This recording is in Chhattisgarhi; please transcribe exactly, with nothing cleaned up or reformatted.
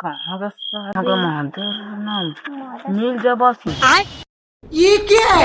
कहाँ गे साले? मगर मादर ना मिल जा बस। ये क्या है?